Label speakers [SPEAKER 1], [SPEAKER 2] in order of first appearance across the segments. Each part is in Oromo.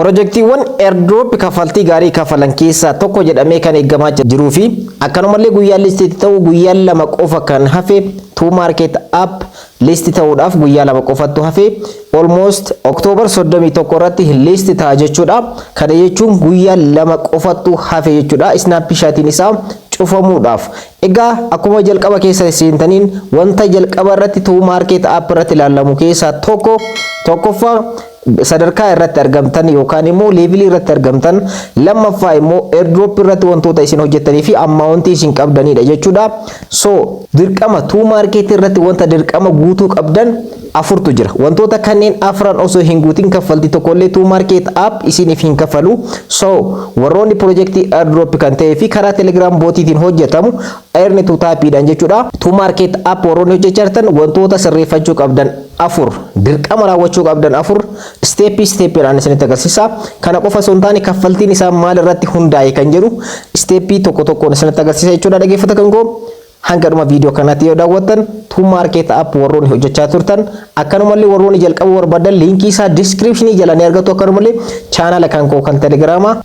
[SPEAKER 1] Pirojektiiwwan airdrop kaffaltii gaarii kafalan keessaa tokko jedhamee kan eegamaa jiruu fi akkanumallee guyyaan list ta'u guyyaa 2 qofa kan hafe, Tomarket app list ta'uudhaaf guyyaa 2 qofattu hafe. Almost October 31 irratti list ta'a jechuudha. Kana jechuun guyyaa 2 qofattu hafe jechuudha. Snapshotiin isaa cufamuudhaaf. Egaa akkuma jalqaba keessa seentaniin wanta jalqaba irratti Tomarket app irratti ilaalamu keessaa tokko, tokkoffaa sadarkaa irratti argamtan yookaan immoo levelii irratti argamtan, lammaffaa immoo airdrop irratti wantoota isin hojjettanii fi amountii isin qabdanidha jechuudha. So dirqama Tomarket irratti wanta dirqama guutuu qabdan afurtu jira. Wantoota kanneen afran osoo hin guutin kaffaltii tokkollee Tomarket app isiniif hin kaffalu. So warroonni pirojektii airdrop kan ta'ee fi karaa Telegram botiitiin hojjetamu, earn to tapiidhaan jechuudha. Tomarket app warroonni hojjechaa jirtan wantoota sirreeffachuu qabdan afur, dirqama raawwachuu qabdan afur, stepii stepiidhaan isinitti agarsiisa. Kana qofa osoo hin taane kaffaltiin isaa maal irratti hundaa'e kan jedhu stepii tokko tokkoon isinitti agarsiisa jechuudha. Dhaggeeffata kan koo, hanga dhuma viidiyoo kanaatti yoo daawwattan, Tomarket app warroonni hojjechaa turtan, akkanumallee warroonni jalqabuu barbaadan, linkii isaa descriptionii jala ni argattu, akkanumallee channela kan koo kan Telegramaa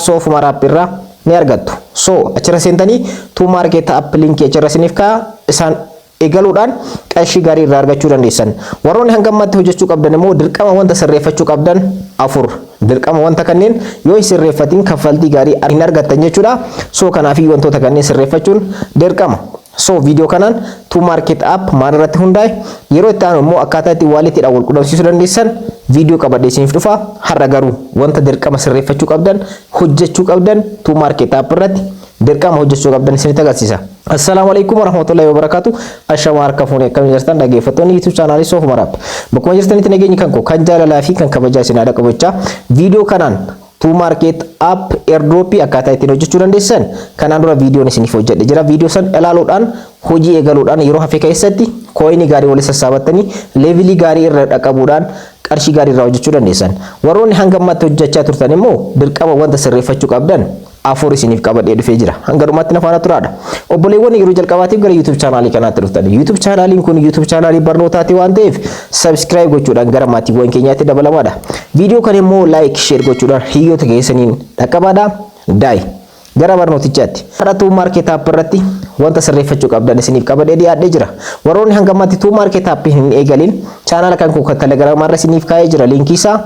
[SPEAKER 1] @soofumarapp irraa ni argattu. So achirra seentanii Tomarket app linkii achirra isiniif kaa'a, isaan eegaluudhaan qarshii gaarii irraa argachuu dandeessan. Warroonni hanga ammaatti hojjechuu qabdan immoo dirqama wanta sirreeffachuu qabdan afur. Dirqama wanta kanneen yoo hin sirreeffatin kaffaltii gaarii hin argattan jechuudha. So kanaafii wantoota kanneen sirreeffachuun dirqama. So viidiyoo kanaan Tomarket app maal irratti hundaa'e, yeroo itti aanu immoo akkaataa itti walletiidhaan wal qunnamsiisuu dandeessan viidiyoo qabadhee isiniif dhufa. Har'a garuu wanta dirqama sirreeffachuu qabdan, hojjechuu qabdan, Tomarket app irratti dirqama hojjechuu qabdan isinitti agarsiisa. Assalaamu alaikum warahmatullahi wabarakatuh. Ashama, harka fuunee, akkam jirtan dhaggeeffattoonni YouTube channelii Soof Maraab? Bakkuma jirtanitti nageenyi kan koo kan jaalalaa fi kan kabajaa isin haadha qabachaa, viidiyoo kanaan Tomarket app airdropii akkaataa ittiin hojjechuu dandeessan kanaan dura viidiyoon isiniif hojjedhe jira. Viidiyoo san ilaaluudhaan hojii eegaluudhaan yeroo hafe keessatti coinii gaarii walitti sassaabattanii levelii gaarii irra dhaqqabuudhaan qarshii gaarii irraa hojjechuu dandeessan. Warroonni hanga ammaatti hojjechaa turtan immoo dirqama wanta sirreeffachuu qabdan afur isiniif qabadhee dhufee jira. Hanga dhumaatti na faana turaadha. Obboleewwan yeroo jalqabaatiif gara YouTube channelii kanaatti dhuftan. YouTube channeliin kun YouTube channelii barnootaati waan ta'eef subscribe gochuudhaan gara maatiiwwan keenyaatti dabalamaadha. Viidiyoo kan immoo like, share gochuudhaan hiriyoota keessaniin dhaqqabaadha. Daa'e. Gara barnootichaatti. Har'a Tomarket app irratti wanta sirreeffachuu qabdan isiniif qabadhee dhiyaadhee jira. Warroonni hanga ammaatti Tomarket app hin eegalin, channela kan koo kan Telegramaa irra isiniif kaa'ee jira linkii isaa,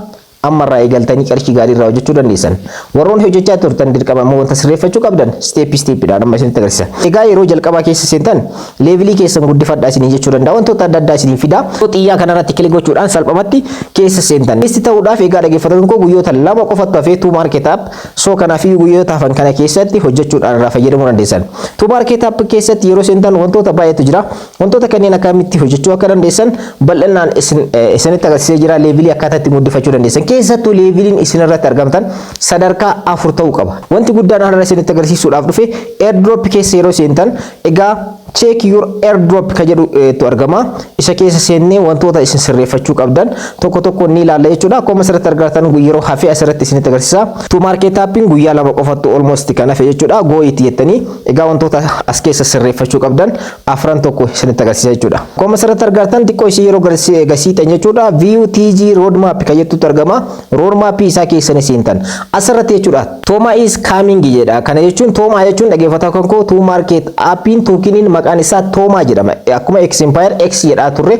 [SPEAKER 1] ammarraa eegaltanii qarshii gaarii irraa hojjechuu dandeessan. Warroonni hojjechaa turtan dirqama immoo wanta sirreeffachuu qabdan stepii stepiidhaan amma isinitti agarsiisa. Egaa yeroo jalqabaa keessa seentan levelii keessan guddifadhaa isinii jechuu danda'a. Wantoota adda addaa isinii fida. Xiyyaa kanarratti click gochuudhaan salphumatti keessa seentan. List ta'uudhaaf egaa dhaggeeffattoonni koo guyyoota 2 qofattu hafee Tomarket app. So kanaafii guyyoota hafan kana keessatti hojjechuudhaan irraa fayyadamuu dandeessan. Tomarket app keessatti yeroo seentan wantoota baay'eetu jira. Wantoota kanneen akkamitti hojjechuu akka dandeessan bal'inaan isinitti agarsiisee jira. Levelii akkaataa itti guddifachuu dandeessan. Keessattuu leveliin isin irratti argamtan sadarkaa 4 ta'uu qaba. Wanti guddaan har'a isinitti agarsiisuudhaaf dhufe, airdrop keessa yeroo seentan egaa "check your airdrop" ka jedhu tu argama. Isa keessa seennee wantoota isin sirreeffachuu qabdan tokko tokko ni ilaalla jechuudha. Akkuma asirratti argatan yeroo hafee asirratti isinitti agarsiisa. Tomarket appiin guyyaa 2 qofattu almost kan hafe jechuudha. Go itti jettanii egaa wantoota as keessa sirreeffachuu qabdan afran tokko isinitti agarsiisa jechuudha. Akkuma asirratti argatan xiqqoo isii yeroo gasiixan jechuudha. View TG roadmap ka jettutu argama. Roadmap isaa keessan seentan. Asirratti jechuudha. "TOMA is coming" jedha. Kana jechuun, TOMA jechuun, dhaggeeffataa kan koo, Tomarket appiin tokeniin maqaan isaa TOMA jedhama. Akkuma X Empire X jedhaa turre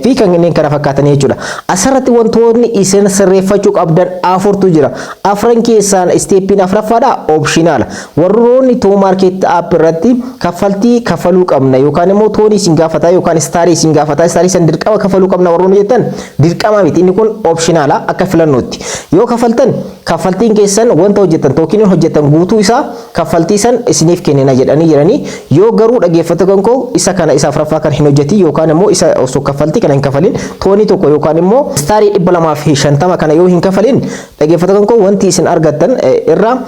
[SPEAKER 1] fi kanneen kana fakkaatanii jechuudha. Asirratti wantoonni isin sirreeffachuu qabdan afurtu jira. Afran keessaan stepiin afuraffaadha, optionala. Warroonni Tomarket app irratti kaffaltii kaffaluu qabna yookaan immoo TONii isin gaafataa yookaan starii isin gaafataa, starii san dirqama kaffaluu qabna warroonni jettan, dirqama miti, inni kun optionala, akka filannootti. Yoo kaffaltan kaffaltiin keessan wanta hojjetan, tokeniin hojjetan guutuu isaa kaffaltii san isiniif kennina jedhanii jiranii. Yoo garuu dhaggeeffata kan koo isa kana, isa afuraffaa kan hin hojjetin yookaan immoo isa osoo kaffaltii kana hin kafalin TONii 1 yookaan immoo starii 250 kana yoo hin kafalin, dhaggeeffata kan koo, wanti isin argattan irraa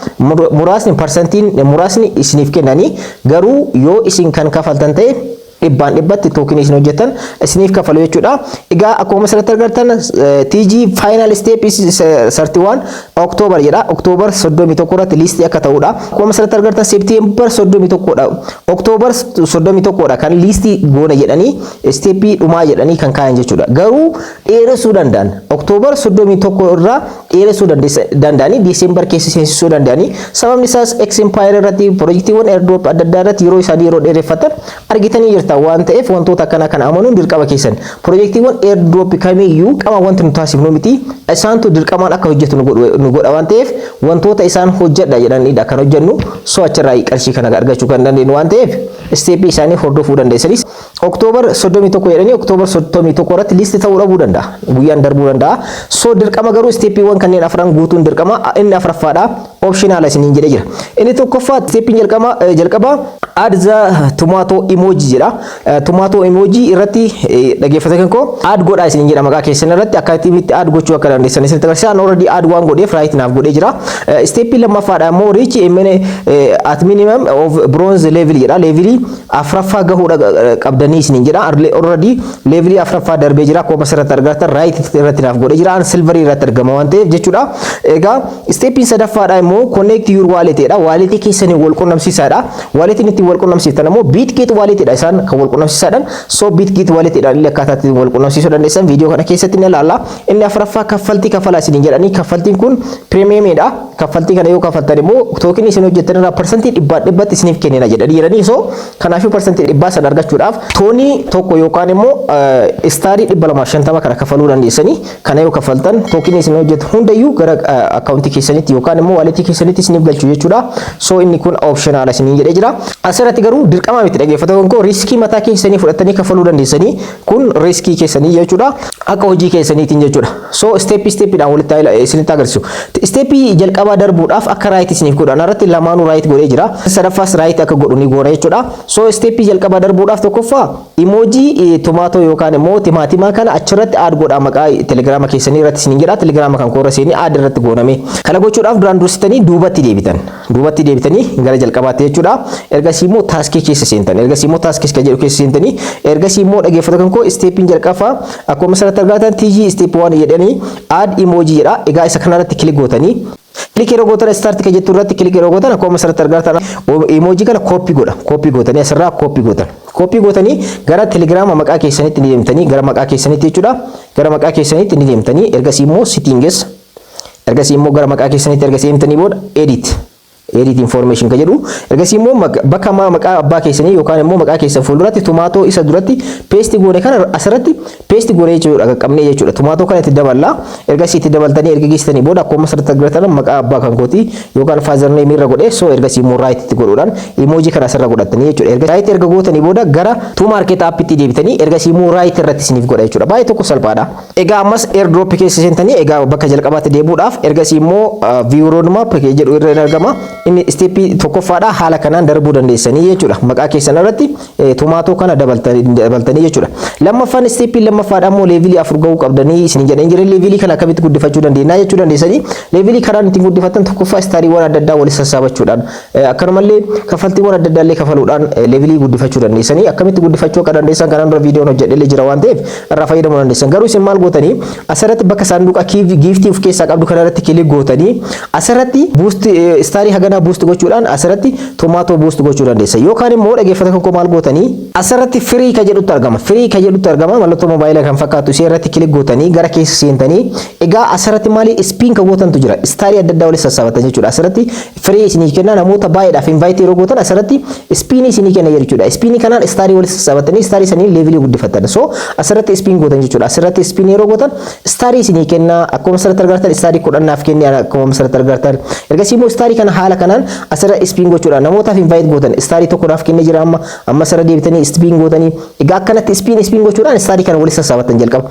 [SPEAKER 1] muraasni, percentiin muraasni isiniif kennanii, garuu yoo isin kan kafaltan ta'e Dhibbaan dhibbatti tokenii isin hojjetan isiniif kafalu jechuudha. Egaa akkuma asirratti argattan TG final step is 31 October jedha. October 31 irratti listii akka ta'udha. Akkuma asirratti argattan September 31 dha. October 31 dha kan listii goona jedhanii, stepii dhumaa jedhanii kan kaayan jechuudha. Garuu dheeressuu danda'an. October 31 irraa dheeressuu danda'anii December keessa seensisuu danda'anii. Sababni isaas X Empire irratti, piroojeektiiwwan airdrop adda addaa irratti yeroo isaanii yeroo dheereffatan argitanii jirta waan ta'eef, wantoota akkana kana amanuun dirqama keessan. Piroojeektiiwwan airdrop kamiyyuu qama wanti nu taasifnu miti, isaantu dirqamaan akka hojjetu nu godha waan ta'eef, wantoota isaan hojjedha jedhanidha kan hojjennu. So achirraa qarshii kana argachuu kan dandeenyu waan ta'eef, stepii isaanii hordofuu dandeessanis. October 31 jedhanii October 31 irratti list ta'uu dhabuu danda'a. Guyyaan darbuu danda'a. So dirqama garuu stepiiwwan kanneen afran guutuun dirqama. Inni afuraffaadha. Optional isiniin jedhee jira. Inni tokkoffaa, stepiin jalqaba add the tomato emoji jedha. Tomato emoji irratti, dhaggeeffata kan koo, add godhaa isiniin jedha. Maqaa keessan irratti akkaataa itti add gochuu akka dandeessan isinitti agarsiisa. Already add waan godheef right naaf godhee jira. Stepii lammaffaadha immoo reach at minimum of bronze level jedha. Levelii afuraffaa gahuudha qabdanii isiniin jedha. Already levelii afuraffaa darbee jira. Akkuma asirratti argattan right irratti naaf godhee jira. An silverii irratti argama waan ta'eef jechuudha. Egaa stepiin sadaffaadha immoo connect your wallet dha. Wallet keessanii wal qunnamsiisaadha. Walletiin ittiin wal qunnamsiiftan immoo Bitget wallet dha isaan kan wal qunnamsiisaadhaan. So Bitget wallet dha illee akkaataa ittiin wal qunnamsiisuu dandeessan viidiyoo kana keessatti ni ilaalla. Inni afuraffaa kaffaltii kaffalaa isiniin jedhanii, kaffaltiin kun premiumiidha. Kaffaltii kana yoo kaffaltan immoo tokenii isin hojjettan irraa 100% isiniif kennina jedhanii jiranii. So kanaafuu 100% sana argachuudhaaf TONii 1 yookaan immoo starii 250 kana kaffaluu dandeessanii. Kana yoo kaffaltan tokenii isin hojjetu hundayyuu gara akkaawuntii keessanitti yookaan immoo walletii keessanitti isiniif galchu jechuudha. So inni kun optional isiniin jedhee jira. Asirratti garuu dirqama miti, dhaggeeffattoota koo, riskii mataa keessanii fudhattanii kaffaluu dandeessanii. Kun riskii keessanii jechuudha. Akka hojii keessaniitiin jechuudha. So stepii stepiidhaan walitti isinitti agarsiisu. Stepii jalqabaa darbuudhaaf akka right isiniif godhan irratti lamaanuu right godhee jira. Sadaffaas right akka godhu ni goona jechuudha. So stepii jalqabaa darbuudhaaf tokkoffaa emoji tomato yookaan immoo timaatimaa kana achirratti add godhaa maqaa telegiraama keessanii irratti isiniin jedha. Telegiraama kan koorra seenii add irratti gooname. Kana gochuudhaaf duraan dursitanii duubatti deebitan. Duubatti deebitanii gara jalqabaatti jechuudha. Ergasii immoo taskii keessa seentan. Ergasii immoo taskii kan jedhu keessa seentanii, ergasii immoo, dhaggeeffata kan koo, stepiin jalqabaa akkuma asirratti argatan TG step 1 jedhanii add emoji jedha. Egaa isa kanarratti click gootanii, click yeroo gootan, start kan jettu irratti click yeroo gootan, akkuma asirratti argatan emoji kana copy godha. Copy gootanii asirraa copy gootan. Copy gootanii gara telegiraama maqaa keessanitti ni deemtanii, gara maqaa keessanitti jechuudha. Gara maqaa keessanitti ni deemtanii, ergasii immoo settings, ergasii immoo gara maqaa keessanitti ergasii deemtanii booda edit information kan jedhu, ergasii immoo bakka maqaa abbaa keessanii yookaan immoo maqaa keessan fuulduratti tomato isa duratti paste goone kana asirratti paste goone jechuudha, qaqqabnee jechuudha. Tomato kana itti daballa. Ergasii itti dabaltanii erga geessitanii booda, akkuma asirratti argatan maqaa abbaa kan kooti yookaan father name irra godhe. So ergasii immoo right itti godhuudhaan emoji kana asirra godhatanii jechuudha. Erga right erga gootanii booda gara Tomarket appitti deebitanii, ergasii immoo right irratti isiniif godha jechuudha. Baay'ee tokko salphaadha. Egaa ammas airdrop keessa seentanii, egaa bakka jalqabaatti deebuudhaaf ergasii immoo view roadmap jedhu irra argama. Inni stepii tokkoffaadha, haala kanaan darbuu dandeessanii jechuudha. Maqaa keessan irratti tomato kana dabaltanii jechuudha. Lammaffaan, stepii lammaffaadha immoo levelii 4 gahuu qabdanii isin jedhanii jiran. Levelii kana akkamitti guddifachuu dandeenya jechuu dandeessanii. Levelii karaan ittiin guddifatan tokkoffaa stariiwwan adda addaa walitti sassaabachuudhaan, akkanumallee kaffaltiiwwan adda addaa illee kafaluudhaan levelii guddifachuu dandeessanii. Akkamitti guddifachuu akka dandeessan kanaan dura viidiyoon hojjedhee jira waan ta'eef irraa fayyadamuu dandeessan. Garuu isin maal gootanii? Asirratti bakka saanduqa giftii of keessaa qabdu kanarratti click gootanii, asirratti boost starii haganaa boost gochuudhaan asirratti tomato boost gochuu dandeessa. Yookaan immoo, dhaggeeffata koo, maal gootanii? Asirratti free ka jedhutti argama. Free ka jedhutti argama, mallattoo moobaayilaa kan fakkaatu ishee irratti click gootanii gara keessa seentanii, egaa asirratti maali spin ka gootantu jira. Starii adda addaa walitti sassaabatan jechuudha. Asirratti free isinii kenna. Namoota baay'eedhaaf invite yeroo gootan asirratti spinii isinii kenna jechuudha. Spinii kanaan starii walitti sassaabatanii starii sanii levelii guddifatan. So asirratti spin gootan jechuudha. Asirratti spin yeroo gootan starii isinii kenna. Akkuma asirratti argartan starii 10 naaf kenne, akkuma asirratti argartan. Ergasii immoo starii kana haala kanaan asirra spin gochuudhaan namootaaf invite gootan starii 1 naaf kennee jira. Amma amma asirra deebitanii spin gootanii, egaa akkanatti spin spin gochuudhaan starii kana walitti sassaabatan jalqaba.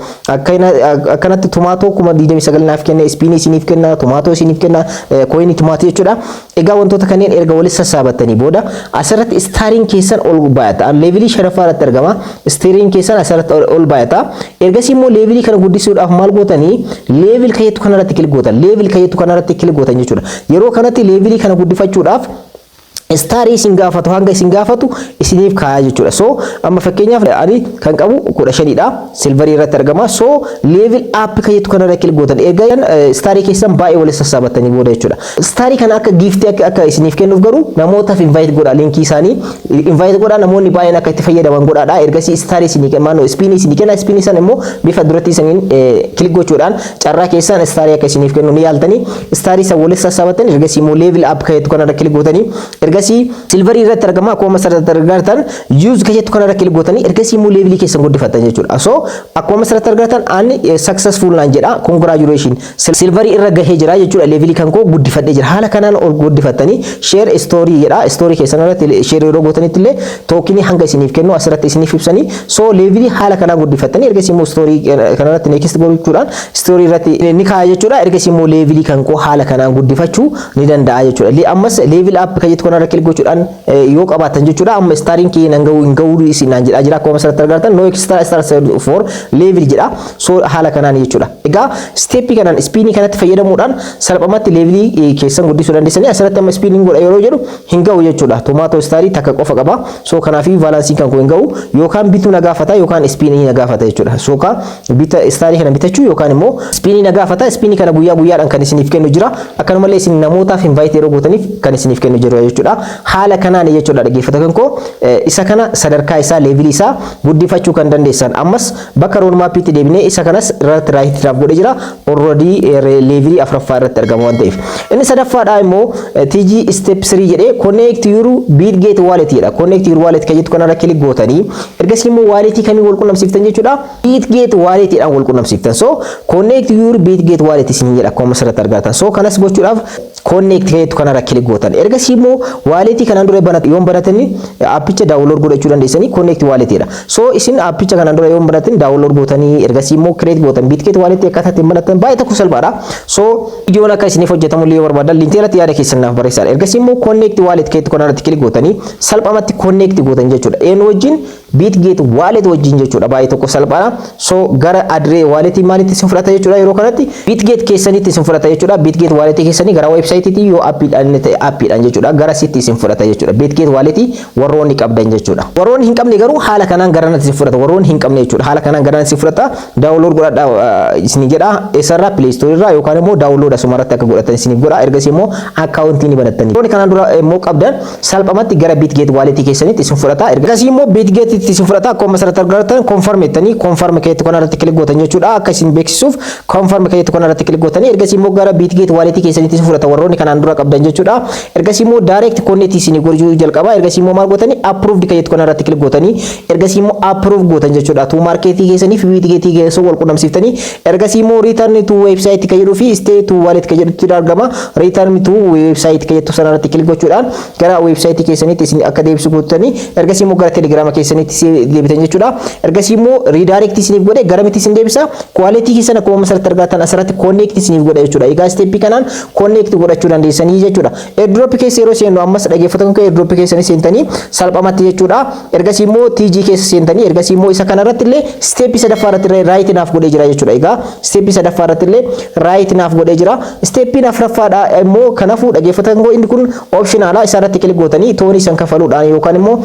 [SPEAKER 1] Akkanatti tomato 29,000 naaf kenne, spinii isiniif kenna, tomato isiniif kenna, coinii tomato jechuudha. Egaa wantoota kanneen erga walitti sassaabatanii booda asirratti stariin keessan ol baay'ata. Levelii shanaffaa irratti argama. Stariin keessan asirratti ol baay'ata. Ergasii immoo levelii kana guddisuudhaaf maal gootanii? Level kayyattu kanarratti click gootan. Level kayyattu kanarratti click gootan jechuudha. Yeroo kanatti levelii kana guddifachuudhaaf Starii isin gaafatu, hanga isin gaafatu isiniif kaayaa jechuudha. So amma fakkeenyaaf ani kan qabu 15dha. Silverii irratti argama. So level up kan jettu kanarra click gootan, erga starii keessan baay'ee walitti sassaabattanii booda jechuudha. Starii kana akka giftii akka isiniif kennuuf garuu namootaaf invite godha, linkii isaanii invite godha, namoonni baay'een akka itti fayyadaman godhaadha. Ergasii starii isinii kenna, spinii isinii kenna. Spinii sana immoo bifa duratti isiniin click gochuudhaan carraa keessan starii akka isiniif kennu ni yaaltanii, starii san walitti sassaabatanii, ergasii immoo level up kan jettu kanarra click gootanii, ergasii silverii irratti argama. Akkuma asirratti argartan, use kan jettu kanarra click gootanii, ergasii immoo levelii keessan guddifatan jechuudha. So akkuma asirratti argartan, ani successful naan jedha, congratulation, silverii irra gahee jira jechuudha. Levelii kan koo guddifadhee jira. Haala kanaan ol guddifattanii, share story jedha. Story keessan irratti share yeroo gootanitti illee tokenii hanga isiniif kennu asirratti isiniif ibsanii. So levelii haala kanaan guddifattanii, ergasii immoo story kanarratti next gochuudhaan story irratti ni kaaya jechuudha. Ergasii immoo levelii kan koo haala kanaan guddifachuu ni danda'a jechuudha. Ammas level up kan jettu kanarra click gochuudhaan yoo qabaatan jechuudha. Amma stariin kee nan ga'u hin ga'uu isin naan jedhaa jira. Akkuma asirratti argartan, no extra star for level jedha. So haala kanaan jechuudha. Egaa stepii kanaan, spinii kanatti fayyadamuudhaan salphumatti levelii keessan guddisuu dandeessanii. Asirratti amma spiniin godha yeroo jedhu hin ga'u jechuudha. Tomato starii takka qofa qaba. So kanaafii balanceiin kan koo hin ga'u, yookaan bituu na gaafata yookaan spinii na gaafata jechuudha. So ka bita starii kana bitachuu yookaan immoo spinii na gaafata. Spinii kana guyyaa guyyaadhaan kan isiniif kennu jira. Akkanumallee isin namootaaf invite yeroo gootaniif kan isiniif kennu jira jechuudha. Haala kanaan jechuudha, dhaggeeffata kan koo, isa kana sadarkaa isaa, levelii isaa guddifachuu kan dandeessan. Ammas bakka roadmapiitti deebinee isa kanas irratti right draaf godhee jira. Already levelii afuraffaa irratti argama waan ta'eef. Inni sadaffaadhaa immoo TG step 3 jedhee connect your Bitget wallet jedha. Connect your wallet kan jettu kanarra click gootanii, ergasii immoo walletii kamii wal qunnamsiiftan jechuudha? Bitget walletiidhaan wal qunnamsiiftan. So connect your Bitget wallet isin jedha, akkuma asirratti argatan. So kanas gochuudhaaf connect kan jettu kanarra click gootan. Ergasii immoo walletii kanaan dura yoon banatanii appicha download godhachuu dandeessanii, connect walletiidha. So isin appicha kanaan dura yoon banatan download gootanii, ergasii immoo create gootan. Bitget walletii akkaataa ittiin banatan baay'ee tokko salphaadha. So viidiyoon akka isiniif hojjetamu illee yoo barbaadan linkii irratti yaada keessan naaf barreessaa. Ergasii immoo connect wallet kan jettu kanarratti click gootanii salphumatti connect gootan jechuudha. Eenyu wajjin? Bitget wallet wajjin jechuudha. Baay'ee tokko salphaadha. So gara address walletii maalitti isin fudhata jechuudha? Yeroo kanatti Bitget keessanitti isin fudhata jechuudha. Bitget walletii keessanii gara websiteiitti, yoo appiidhaan ta'e appiidhaan jechuudha. Gara sitti isin fudhata jechuudha. Bitget walletii warroonni qabdan jechuudha. Warroonni hin qabne garuu haala kanaan gara natti isin fudhata. Warroonni hin qabne jechuudha. Haala kanaan gara natti isin fudhata. Download godhadhaa isin jedha. Eessarraa? Play Store irraa yookaan immoo download asumarratti akka godhatan isiniif godha. Ergasii immoo accountii ni banattanii. Warroonni kanaan dura immoo qabdan salphumatti gara Bitget walletii keessanitti isin fudhata. Ergasii immoo Bitget itti isin fudhata. Akkuma asirratti argattan, confirm jettanii confirm keetti kanarratti click gootan jechuudha. Akka isin beeksisuuf confirm keetti kanarratti click gootanii, ergasii immoo gara Bitget walletii keessanitti isin fudhata, warroonni kanaan dura qabdan jechuudha. Ergasii immoo direct connect isinii gochuu jalqaba. Ergasii immoo maal gootanii? Approved keetti kanarratti click gootanii, ergasii immoo approve gootan jechuudha. Tomarketii keessanii fi Bitgetii keessoo wal qunnamsiiftanii, ergasii immoo return to website kan jedhuu fi stay to wallet kan jedhutti argama. Return to website kan jettu sanarratti click gochuudhaan gara website keessaniitti isin akka deebisu gootanii, ergasii immoo gara Telegrama keessaniitti deebitan jechuudha. Ergasii immoo redirect isiniif godhe garamitti isin deebisa? Walletii keessan akkuma asirratti argatan asirratti connect isiniif godha jechuudha. Egaa stepii kanaan connect godhachuu dandeessanii jechuudha. Airdrop keessa yeroo seennu ammas, dhaggeeffattoota koo, airdrop keessanii seentanii salphumatti jechuudha. Ergasii immoo TG keessa seentanii, ergasii immoo isa kanarratti illee stepii sadaffaa irratti illee right naaf godhee jira jechuudha. Egaa stepii sadaffaa irratti illee right naaf godhee jira. Stepiin afuraffaadha immoo. Kanaafuu, dhaggeeffattoota koo, inni kun optionala. Isa irratti click gootanii TONii san kafaluudhaan yookaan immoo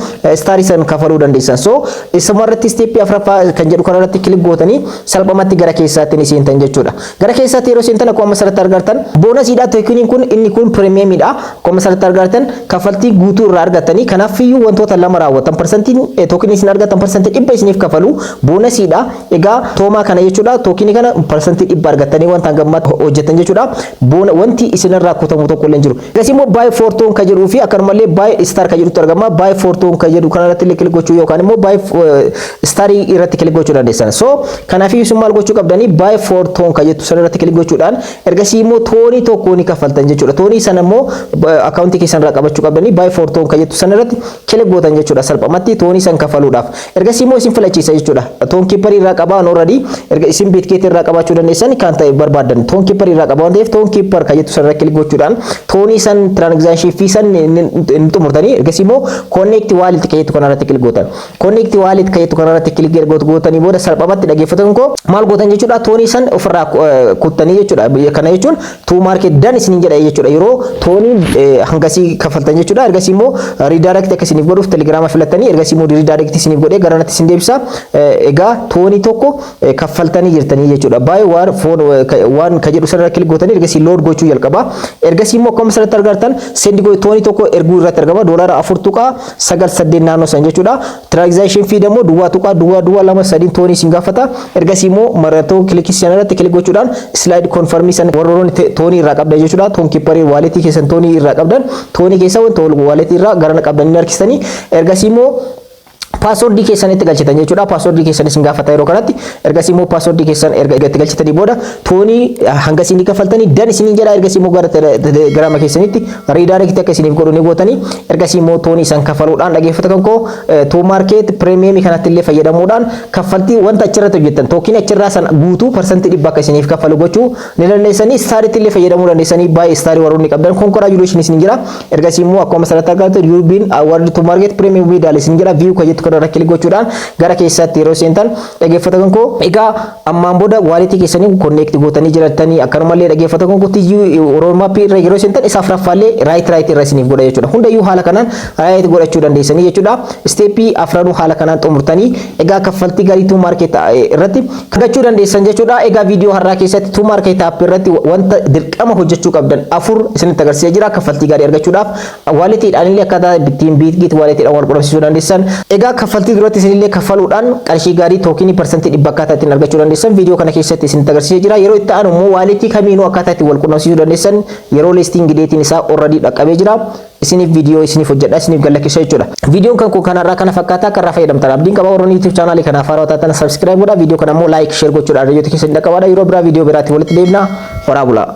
[SPEAKER 1] starii san kafaluu dandeessan. So isuma irratti stepii afuraffaa kan jedhu kanarratti click gootanii salphumatti gara keessaatti ni seentan jechuudha. Gara keessaatti yeroo seentan, akkuma asirratti argartan, bonusiidha. Tokeniin kun, inni kun premiumiidha. Akkuma asirratti argartan, kaffaltii guutuu irraa argatanii. Kanaafiyyuu wantoota lama raawwatan, percentiin tokenii isin argatan 100% isiniif kafalu, bonusiidha. Egaa toomaa kana jechuudha, tokenii kana 100% argatanii wanta hangammaatti hojjetan jechuudha. Wanti isinirraa kutamu tokko illee hin jiru. Egas immoo buy for TON kan jedhuu fi akkanumallee buy star kan jedhutu argama. Buy for TON kan jedhu kanarratti illee click gochuu yookaan immoo buy starii irratti click gochuu dandeessan. So kanaafiyyuu isin maal gochuu qabdanii? Buy for TON kan jettu sanarratti click gochuudhaan, ergasii immoo TONii tokko ni kaffaltan jechuudha. TONii sana immoo accountii keessan irraa qabachuu qabdanii, buy for TON kan jettu sanarratti click gootan jechuudha, salphumatti TONii san kafaluudhaaf. Ergasii immoo isin filachiisa jechuudha. Tonkeeperii irraa qabaa already, erga isin Bitget irraa qabaachuu dandeessan kan ta'e barbaadan. Tonkeeperii irraa qabaa waan ta'eef, Tonkeeper kan jettu sanarra click gochuudhaan TONii san transaction fee san ni xumurtanii, ergasii immoo connect wallet kan jettu kanarratti click gootan. Connect wallet kan jettu kanarratti click erga gootanii booda, salphumatti, dhaggeeffattoota koo, maal gootan jechuudha? TONii san ofirraa kuttanii jechuudha. Kana jechuun Tomarket done isiniin jedha jechuudha. Yeroo TONii hangasii kaffaltan jechuudha. Ergasii immoo redirect akka isiniif godhuuf Telegiraama filattanii, ergasii immoo redirect isiniif godhee gara natti isin deebisa. Egaa TONii tokko kaffaltanii jirtanii jechuudha. Buy one phone waan ka jedhu sanarra click gootanii, ergasii load gochuu jalqaba. Ergasii immoo akkuma asirratti argartan send TONii tokko erguu irratti argama. $4.98 naannoo san jechuudha. Transaction fee immoo 0.0023 TONii isin gaafata. Ergasii immoo mallattoo clickii sanarratti click gochuudhaan slide confirmii san warroonni TONii irraa qabdan jechuudha. Tonkeeperii walletii keessan TONii irraa qabdan, TONii keessa wanta walletii irraa garana qabdan ni harkistanii, ergasii immoo passwordii keessan itti galchitan jechuudha. Passwordii keessan isin gaafata yeroo kanatti. Ergasii immoo passwordii keessan erga itti galchitanii booda TONii hanga isin kaffaltanii done isiniin jedha. Ergasii immoo gara Telegiraama keessanitti redirect akka isiniif godhu ni gootanii, ergasii immoo TONii san kaffaluudhaan, dhaggeeffata kan koo, Tomarket premiumii kanatti illee fayyadamuudhaan kaffaltii wanta achirratti hojjettan tokenii achirraa san guutuu 100% akka isiniif kaffalu gochuu ni dandeessanii. Staritti illee fayyadamuu dandeessanii. Baay'ee starii warroonni qabdan congratulationii isin jira. Ergasii immoo akkuma asirratti argattu "You've been awarded Tomarket premium medal" isin jira. View kan jettu kanarra click gochuudhaan gara keessaatti yeroo seentan, dhaggeeffata kan koo, egaa ammaan booda walletii keessanii connect gootanii jiraatanii, akkanumallee, dhaggeeffata kan koo, tiyyuu roadmapii irra yeroo seentan isa afuraffaallee right irra isiniif godha jechuudha. Hundayyuu haala kanaan right godhachuu dandeessanii jechuudha. Stepii afranuu haala kanaan xumurtanii egaa kaffaltii garii Tomarket irratti argachuu dandeessan jechuudha. Egaa viidiyoo har'aa keessatti Tomarket app irratti wanta dirqama hojjechuu qabdan afur isinitti agarsiisee jira. Kaffaltii gaarii argachuudhaaf walletiidhaan illee akkaataa ittiin Bitget walletiidhaan wal qunnamsiisuu dandeessan. Egaa kaffaltii duratti isinillee kaffaluudhaan qarshii gaarii tokenii 100% akkaataa ittiin argachuu dandeessan viidiyoo kana keessatti isinitti agarsiisee jira. Yeroo itti aanu immoo walletii kamiinuu akkaataa ittiin wal qunnamsiisuu dandeessan yeroo listing dateiin isaa already dhaqqabee jira. Isiniif viidiyoo isiniif hojjedha, isiniif gallakkisa jechuudha. Viidiyoon kan koo kanarraa kana fakkaata. Akka irraa fayyadamtan abdiin qaba. Warroonni YouTube channelii kanaaf haarawaa taatan subscribe godhaa. Viidiyoo kana immoo like, share gochuudhaan hiriyoota keessan dhaqqabaadha. Yeroo biraa viidiyoo biraatti walitti deebina. Horaa bulaa.